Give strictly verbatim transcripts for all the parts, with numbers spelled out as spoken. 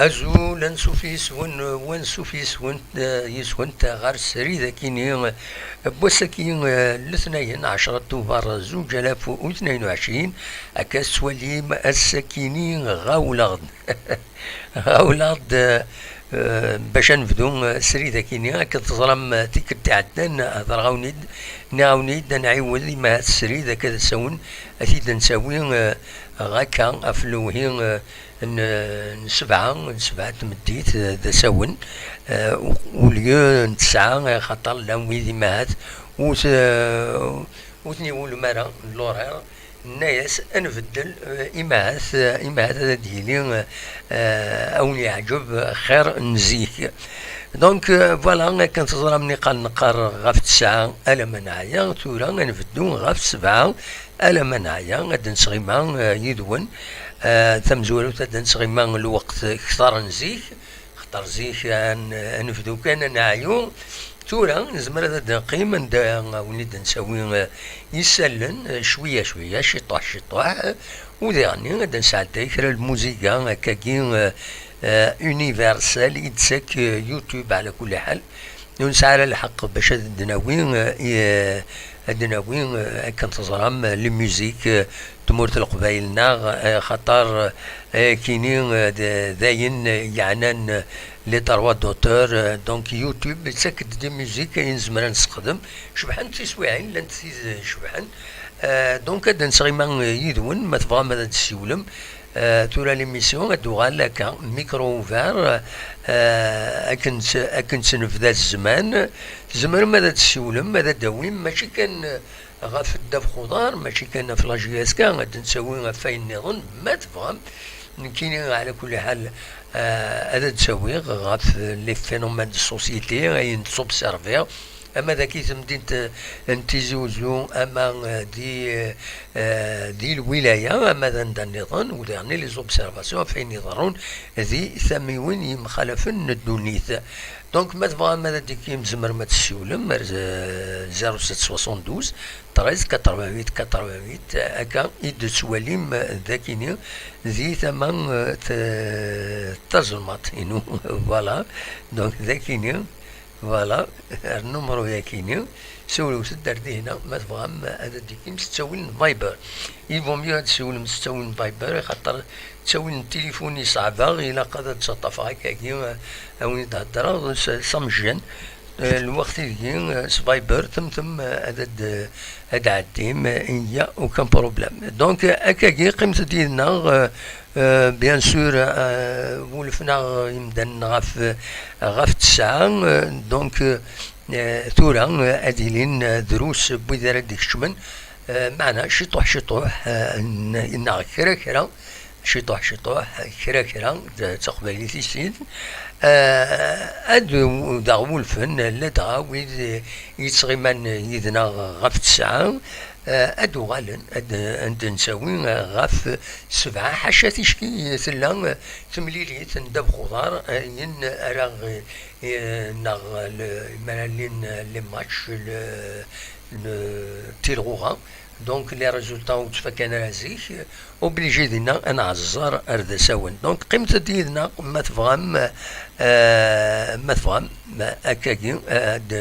Azul, ansuf yes-wen, wansuf yes-wen, eh, yes-went ɣer srid akini, eh, n wass-agi, eh, letnayen, ɛecra Tuber, zuǧ alaf u tnayen u ɛecrin. Akka tettwalim, ass-akini ɣawleɣ-d. Ɣawleɣ-d, eh, eh, bac ad nebdu, eh, srid akini. Akken teẓram, eh, tikkelt iɛeddan, eh, hedreɣ-awen-id, nniɣ-awen-id ad nɛiwed, imahat srid akka d asawen, ad t-id-nttawi, eh, ɣakka ɣef lewhi, eh, n, n sebɛa, n sebɛa n tmeddit, eh, d asawen, eh, au lieu n tesɛa, eh, xaṭer llan wid imahat ur t-, ur ten-iwulem ara l'horaire. Nna-yas ad nbeddel, eh, imahat, eh, imahat ad d-yili, eh, eh, ad wen-yeɛǧeb xir n zik. Donc, eh, voilà, akken teẓram, niqal neqqar ɣef tesɛa alamma neɛya, tura ad nbeddu ɣef sebɛa alamma neɛya, ad d-nesɣima, eh, yid-wen. Eh, tamezwarut ad d-nesɣima lweqt kter n zik, xaṭer zik ad n-, ad nebdu kan ad neɛyu. Tura nezmer ad d-neqqim anda win i d-nsawi, eh, isallen, eh, cwiya cwiya, ciṭuḥ ciṭuḥ, u diɣenni ad d-nesɛedday kra n lmuziga akkagi, eh, eh, universel i d-tettak, eh, YouTube ɛla kulli ḥal. Ur nesɛi ara lḥeqq bac ad d-nawi, eh, i, eh, ad d-nawi, eh, akken teẓram, eh, les musiques, eh, tmurt n Leqbayel-nneɣ, eh, xaṭer, eh, kini, eh, d, d ayen, eh, yeɛnan, eh, les droits d'auteur, eh, donc YouTube yettak-d des musiques ay nezmer ad nessexdem. Cebḥent tiswiɛin, llant tid cebḥen. Eh, donc ad d-nesɣima, eh, yid-wen, ma tebɣam ad d-tessiwlem. Eh, tura l'émission ad d-tuɣal akka, micro ouvert, eh, akken tt-, akken tt-nebda zzman. Tzemrem ad d-tessiwlem, ad d-tawim, mačči kan, eh, ɣef ddabex uḍar, mačči kan ɣef la J S K, ad d-nettawi ɣef wayen nniḍen, ma tebɣam. Nekkini, ɛla kulli ḥal, eh, ad d-ttawiɣ ɣef les phénomènes de société, ayen ttobserviɣ, ama dagi temdint, eh, n Tizi Uzzu, ama, eh, di, eh, eh, di lwilaya, ama d anda nniḍen, u diɣenni les observations ɣef wayen iḍerrun di tamiwin yemxalafen n ddunit. Donc, ma tebɣam ad d-tikim, tzemrem ad tessiwlem ar, eh, zéro sept soixante-douze treize quatre-vingt-huit quatre-vingt-huit, akka i d-tettwalim, eh, dagini, di tama, eh, t-, tazelmaḍt-inu. Voilà. Donc, dagini, voilà, ar numru-yakini, siwlet-d ar dihna ma tebɣam ad d-tikim s ttawil n Viber. Il vaut mieux ad tessiwlem s ttawil n Viber, xaṭer ttawil n tilifun yeṣɛeb-aɣ, ilaq ad d-ttaṭṭafeɣ akkagi, a win i d-heddreɣ s, s amejjan. Eh, lweqt ideg, eh, s Viber, temtem, eh, ad, ad, ad ɛeddim, eh, il y a aucun problème. Donc, eh, akkagi, qqimet-d yid-neɣ, eh, eh, bien sûr, eh, wulfen-aɣ yimdanen ɣef, ɣef tesɛa, eh, donc, eh, tura, eh, ad ilin, eh, drus n wid ara d-ikecmen, eh, meɛna ciṭuḥ ciṭuḥ, eh, n-, neɣ kra kra, ciṭuḥ ciṭuḥ, kra kra, d taqbaylit i sin. Eh, ad daɣ wulfen, ladɣa wid yettɣiman yid-neɣ ɣef tesɛa, eh, ad uɣalen, ad, ad d-nsawi ɣef sebɛa, ḥaca ticki tella temlilit n ddabex uḍar, eh, ayen ara, eh, neɣ le, mi ara llin les matchs, le, le, tilɣuɣa. Donc, les résultats ur ttfakan ara zik, obligé dinna ad nɛezzer ar d asawen. Donc, qqimet-d yid-neɣ ma tebɣam, eh, ma tebɣam, ma akkagi, eh, ad,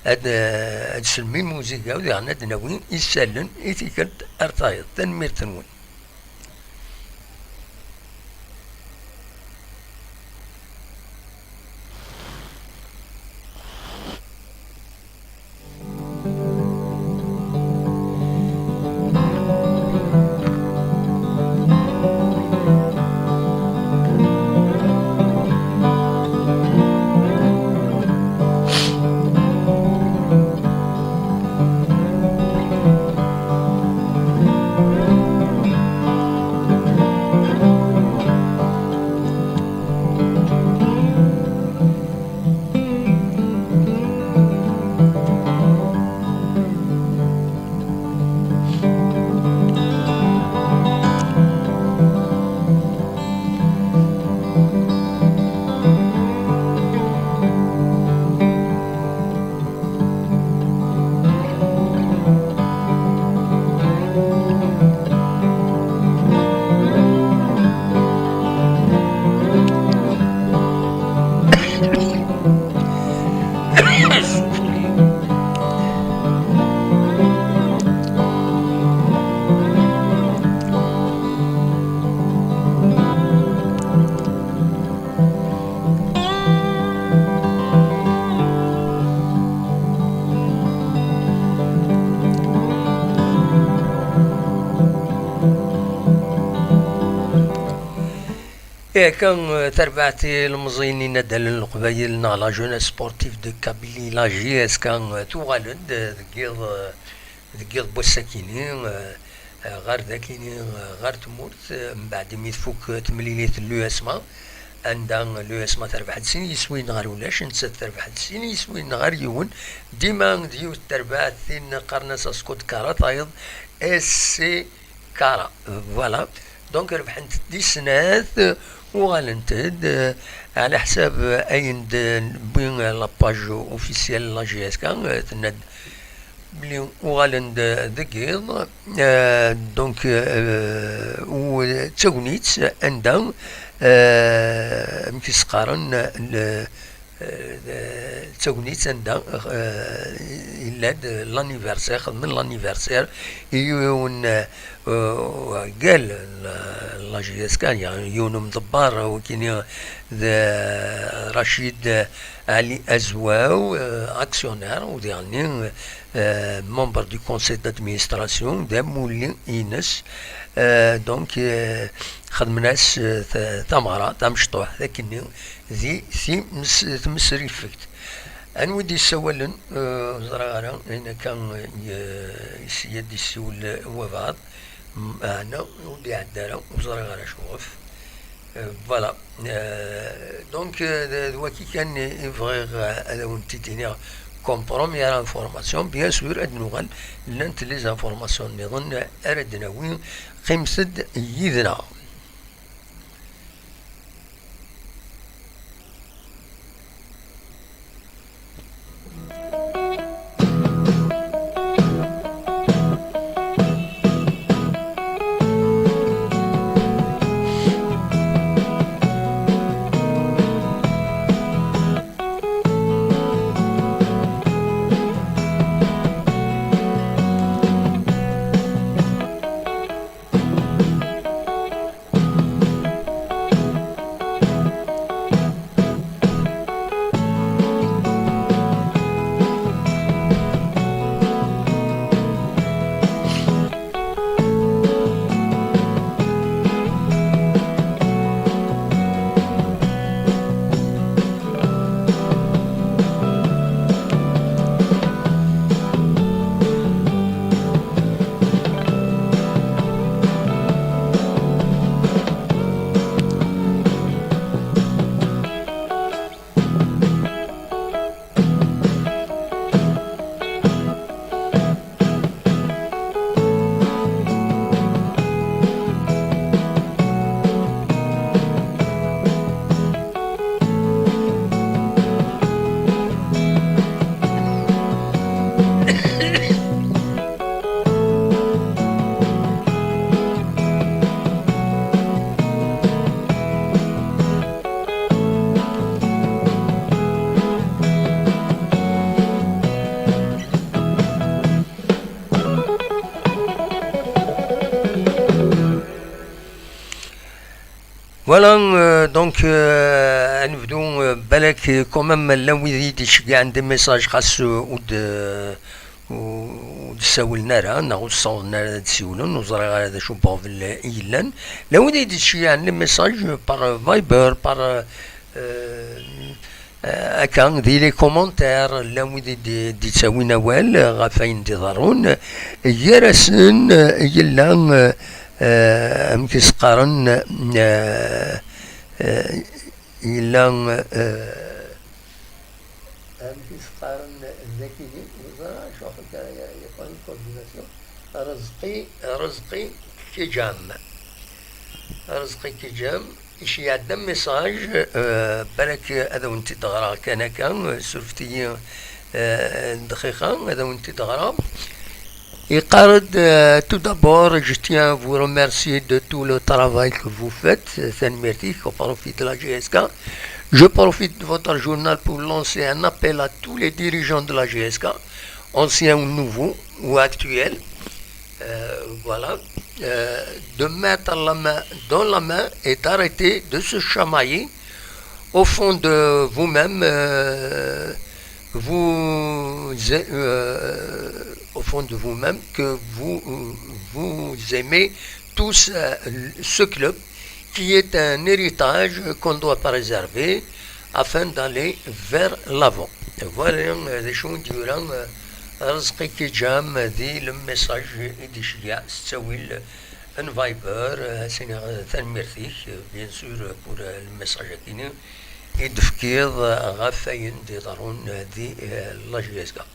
ad, ad tselmim i umuziga, u diɣen ad d-nawi isallen i tikkelt ar tayeḍ. Tanemmirt-nwen. Akka, eh, tarbaɛt ilemẓiyen inaddalen n Leqbayel neɣ la jeunesse sportive de Kabylie, la J S K, eh, tuɣal-d, eh, deg yiḍ, eh, deg yiḍ n wass-akini, eh, eh, ɣer dakini, eh, ɣer tmurt, eh, mbeɛd imi tfuk, eh, temlilit n l'U S M A, anda l'U S M A terbeḥ-d sin yiswiyen ɣer ulac, nettat terbeḥ-d sin yiswiyen ɣer yiwen, dima d yiwet terbaɛt, tin qqaren-as askud kara, tayeḍ S C Kara. Voilà. Donc, rebḥent di snat, uɣalent-d, eh, ɛla ḥsab ayen d-, newwi la page officielle n la J S K, eh, tenna-d belli uɣalen-d deg yiḍ. Eh, donc, eh, u-, d tagnit anda, eh, amek i s-qqaren, n-, eh, d tagnit anda, eh, yella-d l'anniversaire, xedmen l'anniversaire i yiwen, eh, uɛeggal n la J S K, yiwen umḍebber, wakini d Rachid Ali Azwaw, eh, actionnaire, u diɣenni, eh, membre du conseil d'administration, d amulli-ines. Eh, donc, eh, xedmen-as, eh, ta-, tameɣra tamecṭuḥt akkenni di times-, tmesrifegt. Anwa i d-yessawalen? Eh, ur ẓriɣ ara, ayen akka, eh, yes-, i d-yessiwel wabɛaḍ, m-, meɛna ur d-iɛedda ara, ur ẓriɣ ara acuɣef. Eh, voilà. Eh, donc, eh, d, d waki kan i, i bɣiɣ, eh, ad awen-t-id-iniɣ comme première information. Bien sûr, ad nuɣal, llant les informations nniḍen ara d-nawi. Qqimet-d yid-neɣ. Voilà, euh, donc, euh, ad nebdu, euh, balak, euh, quand même, llan wid i d-iceggɛen des messages, xas, euh, ur d-, euh, ur d-ssawlen ara, neɣ ur ssawḍen ara ad d-ssiwlen, ur ẓriɣ ara d acu n uɣbel i yellan. Llan wid i d-iceggɛen les messages par Viber, par, euh, euh, Eh, akka, di les commentaires, llan wid i d-, d-ittawin awal, eh, ɣef wayen d-iḍerrun. Gar-asen, eh, yella, eh, eh, amek i s-qqaren, eh, eh, yella, eh, amek i s-qqaren dakini, ur ẓriɣ acu akka, il y a pas une coordination. Rezqi, Rezqi Kijam. Rezqi Kijam. Iceyyeɛ-d message, euh, balak ad awen-t-id-ɣreɣ kan akka, euh, surfet-iyi, euh, dqiqa, ad awen-t-id-ɣreɣ. Yeqqar-d, euh, tout d'abord, je tiens à vous remercier de tout le travail que vous faites. Tanemmirt-ik, au profit de la G S K. Je profite de votre journal pour lancer un appel à tous les dirigeants de la G S K, anciens ou nouveaux ou actuels. Euh, voilà. Euh, de mettre la main dans la main et d'arrêter de se chamailler au fond de vous-même, euh, vous, euh, au fond de vous-même, que vous, vous aimez tous, euh, ce club qui est un héritage qu'on doit préserver afin d'aller vers l'avant. Voilà, euh, d acu i d-yura, euh, Rezqi Kijam di le message i d-iceyyeɛ s ttawil n Viber. Euh, as-iniɣ, euh, tanemmirt-ik, euh, bien sûr, euh, pour, euh, le message-agi i d-tefkiḍ, euh, ɣef ayen d-iḍerrun, euh, di, euh, la J S K.